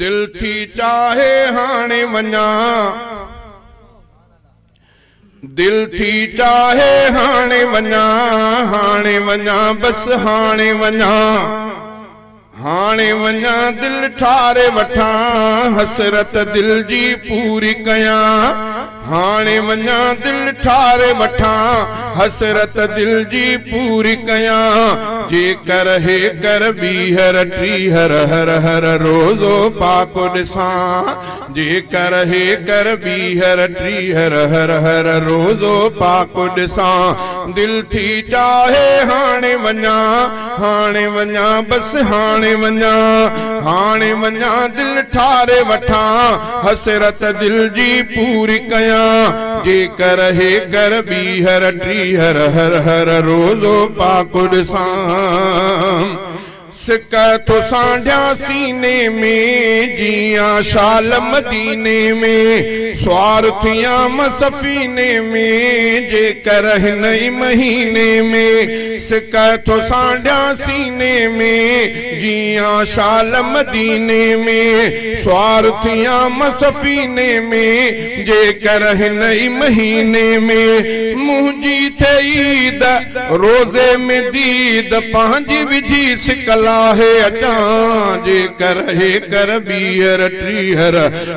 دل ٿي چاهي هاڻي وڃان. دل ٿي چاهي هاڻي وڃان، هاڻي وڃان بس هاڻي وڃان. هاڻي وڃان دل ٺاري وٺان، حسرت دل جي پوري ڪيان. هاڻي وڃان دل ٺاري وٺان، حسرت دل جي پوري ڪيان. جيڪر هيڪر ٻيهر ٽيهر هر هر روضو پاڪ ڏسان. جيڪر هيڪر ٻيهر ٽيهر هر هر روضو پاڪ ڏسان. دل ٿي چاهي هاڻي وڃان، هاڻي وڃان بس هاڻي وڃان. هاڻي وڃان دل ٺاري وٺان، حسرت دل جي پوري ڪيان. جيڪر هيڪر ٻيهر ٽيهر هر هر روضو پاڪ ڏسان. سڪ ٿو سانڍيان سيني ۾، جيئان شال مديني ۾، سوار ٿيان مان سفيني ۾، جيڪر هن ئي مهيني ۾، سڪ ٿو سانڍيان سيني ۾، جيئان شال مديني ۾، سوار ٿيان مان سفيني ۾، جيڪر هن ئي مهيني ۾، منهنجي ٿئي عيد، روضي ۾ ديد، پنهنجي وجهي سڪ لاهي اچان، جيڪر هيڪر ٻيهر ٽيهر،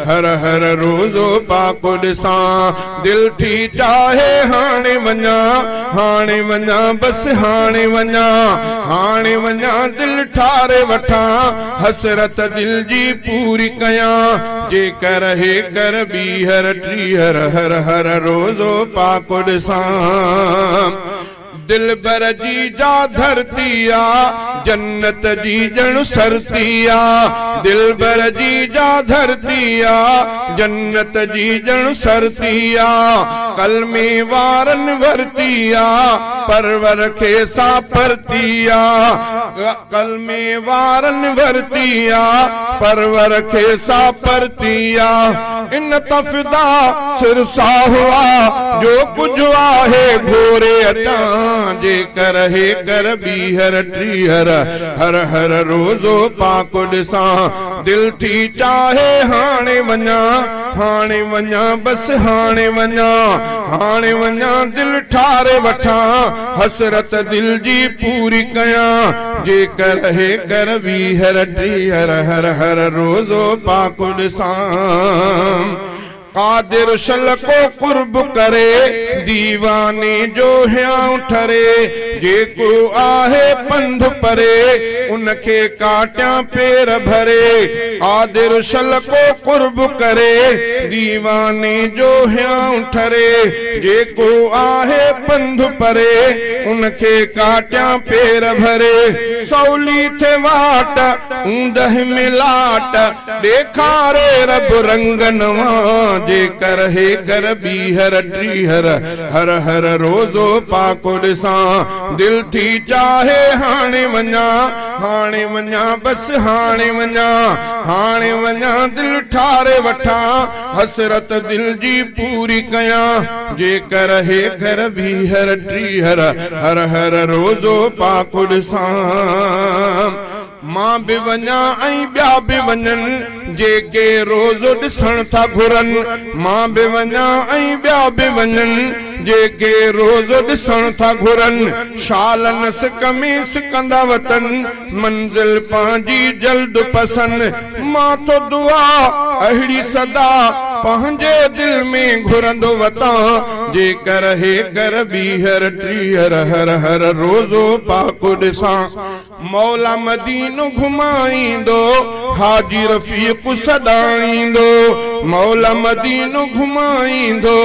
هر هر روضو پاڪ ڏسان، دل ٿي چاهي هاڻي وڃان، هاڻي وڃان بس هاڻي وڃان، هاڻي وڃان دل ٺاري وٺان، حسرت دل جي پوري ڪيان، جيڪر هيڪر ٻيهر ٽيهر هر هر روضو پاڪ ڏسان. دلبر جي جا ڌرتي آ، جنت جي ڄڻ سرتي آ، دلبر جي جا ڌرتي آ، جنت جي ڄڻ سرتي آ، ڪلمي وارن ورتي آ، پرور کي سا پرتي آ. ڪلمي وارن ورتي آ، پرور کي سا پرتي آ. ان تفدا سر ساهو آ، جو ڪجهه آهي گهوري اچان. جيڪر هيڪر ٻيهر ٽيهر، هر هر روضو پاڪ ڏسان. دل ٿي چاهي هاڻي وڃان، هاڻي وڃان بس هاڻي وڃان. هاڻي وڃان دل ٺاري وٺان، حسرت دل جي پوري ڪيان، جيڪر هيڪر ويهر ٽيهر هر هر روضو پاڪ ڏسان. قادر شل ڪو قرب ڪري، ديواني جو هيانء ٺري، جيڪو آهي پنڌ پري، ان کي ڪاٽيان پير ڀري. قادر شل ڪو قرب ڪري، ديواني جو هيانء ٺري، جيڪو آهي پنڌ پري، ان کي ڪاٽيان پير ڀري. سولي ٿئي واٽ، اوندهه ۾ لاٽ، ڏيکاري رب رنگ نوان. جيڪر هيڪر ٻيهر ٽيهر، هر هر روضو پاڪ ڏسان. دل ٿي چاهي هاڻي وڃان، هاڻي وڃان بس هاڻي وڃان. هاڻي وڃان دل ٺاري وٺان، حسرت دل جي پوري ڪيان، جيڪر هيڪر ٻيهر ٽيهر، هر هر روضو پاڪ ڏسان. مان به وڃان ۽ ٻيا به وڃن، جيڪي روضو ڏسڻ ٿا گهرن. مان به وڃان ۽ ٻيا به وڃن، جيڪي روضو ڏسڻ ٿا گهرن. شال نه سڪ ۾ سڪندا وتن، منزل پنهنجي جلد پسن. مان ٿو دعا اهڙي سدا پنهنجي دل ۾ گهرندو وتان، جيڪر هيڪر ٻيهر ٽيهر هر هر روضو پاڪ ڏسان. مولا مدينو گهمائيندو، حاجي رفيق سڏائيندو، مولا مدينو گهمائيندو،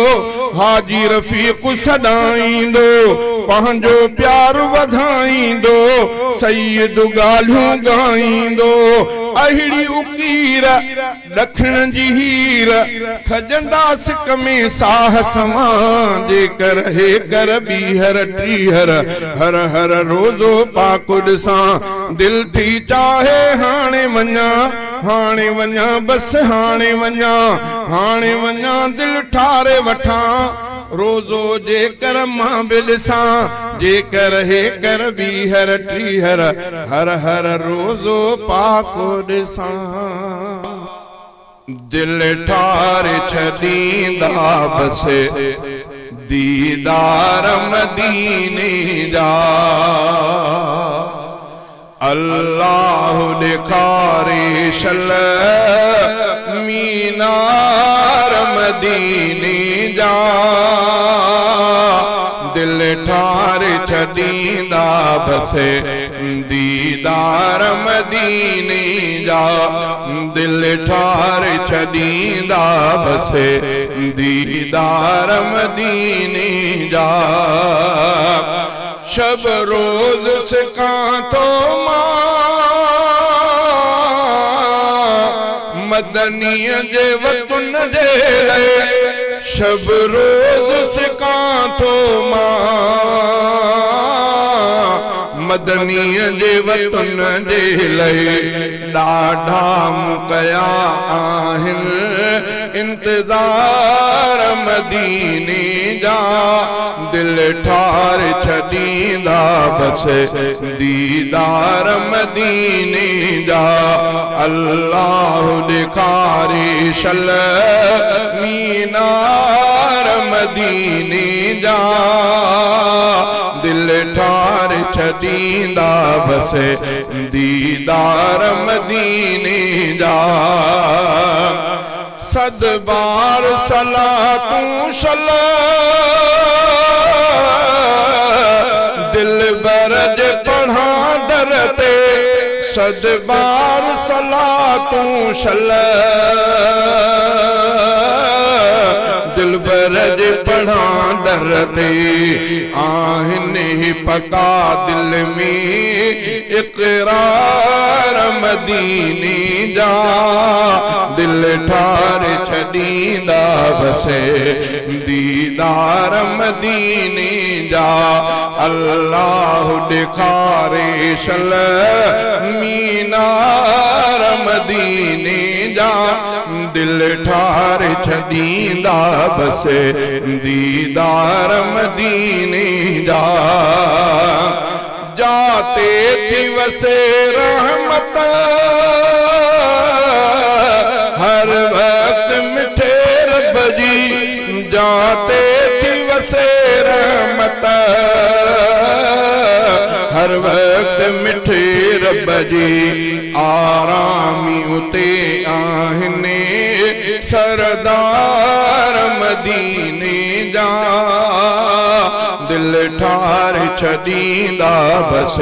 حاجي رفيق سڏائيندو، پنهنجو پيار وڌائيندو، سيد ڳالهيون ڳائيندو. اهڙي اڪير، ڏکڻ جي هير، کڄندا سڪ ۾ ساهه سوان، جيڪر هيڪر ٻيهر ٽيهر، هر هر روضو پاڪ ڏسان. دل ٿي چاهي هاڻي وڃان، هاڻي وڃان بس هاڻي وڃان، هاڻي وڃان دل ٺاري وٺان. روضو جيڪر مان به ڏسان، جيڪر هيڪر ٻيهر ٽيهر، هر هر روضو پاڪ ڏسان. دل ٺاري ڇڏيندا بس ديدار مديني جا. الله ڏيکاري شل مينار مديني جا. دل ٺاري ڇڏيندا بس ديدار مديني جا. دل ٺاري ڇڏيندا بس ديدار مديني جا. شب روز سڪان ٿو مان مدنيء جي وطن جي لئي. شب روز سڪان ٿو مان مدنيء جي وطن جي لئي. ڏاڍا مون ڪيا آهن انتظار مديني جا. دل ٺاري ڇڏيندا بس ديدار مديني جا. الله ڏيکاري شل مينار مديني جا. دل ٺاري ڇڏيندا بس ديدار مديني جا. صد بار صلاتون شل دلبر جي پڙهان در تي. صد بار صلاتون شل دلبر جي پڙهان در تي. آهن هي پڪا دل ۾ اقرار مديني جا. دل ٺاري ڇڏيندا بس ديدار مديني جا. الله ڏيکاري شل مينار مديني جا. دل ٺاري ڇڏيندا بس ديدار مديني جا. جاتي ٿي وسي رحمت هر وقت مٺي رب جي. جاتي ٿي وسي رحمت هر وقت مٺي رب جي. آرامي اتي آهن سردار مديني جا. دل ٺاري ڇڏيندا بس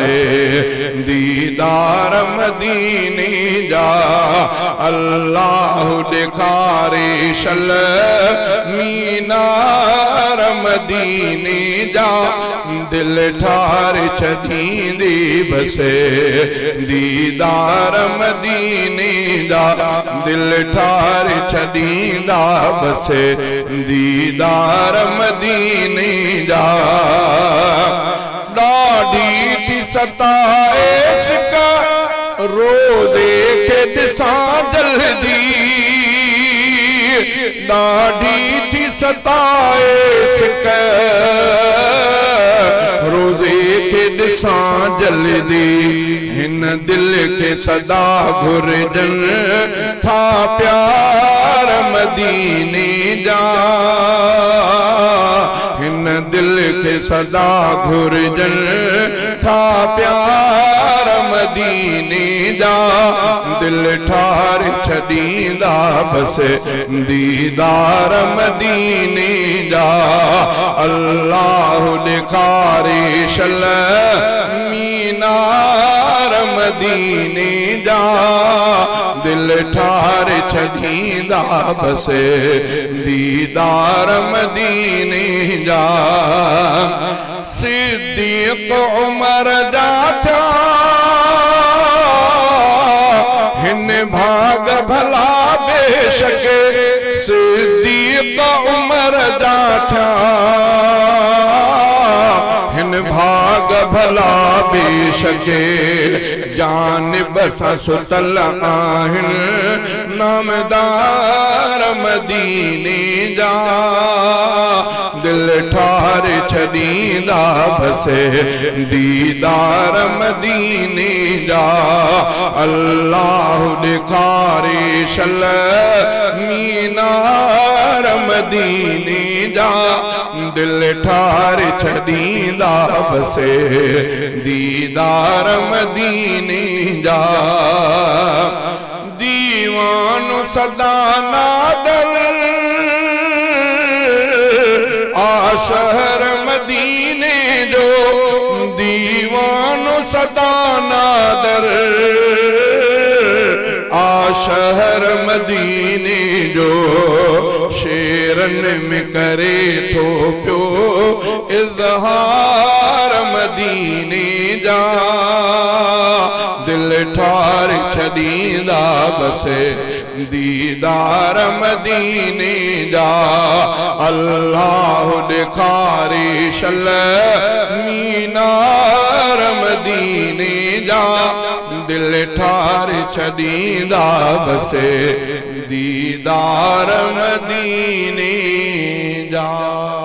ديدار مديني جا. الله ڏيکاري شل مينار مديني جا. دل ٺاري ڇڏيندي بس ديدار مديني جا. دل ٺاري ڇڏيندا بس ديدار مديني جا. ڏاڍي ٿي ستائي سڪ روزي کي ڏسان جلدي. ڏاڍي ٿي ستائي سڪ روزي کي ڏسان جلدي. هن دل کي سدا گهرجن ٿا پيار مديني جا. هن دل کي سدا گهرجن ٿا پيار مديني جا. دل ٺاري ڇڏيندا بس ديدار مديني جا. الله ڏيکاري شل مينار مديني جا. دل ٺاري ڇڏيندا بس ديدار مديني جا. صديق عمر جا ٿيا هن ڀاڳ ڀلا بيشڪ. صديق عمر جا ٿيا هن ڀاڳ ڀلا بيشڪ. جانب سان ستل آهن نامدار. مديني جا، دل ٺاري ڇڏيندا بس ديدار مديني جا. الله ڏيکاري شل مينار مديني جا، دل ٺاري ڇڏيندا بس ديدار مديني جا. ديوان سدا نادر آ شهر مديني جو، ديوان سدا نادر آ شهر مديني جو، شيرن ۾ ڪري ٿو پيو اظهار مديني جا، دل ٺاري ڇڏيندا بس ديدار مديني جا. الله ڏيکاري شل مينار مديني جا، دل ٺاري ڇڏيندا بس ديدار مديني جا.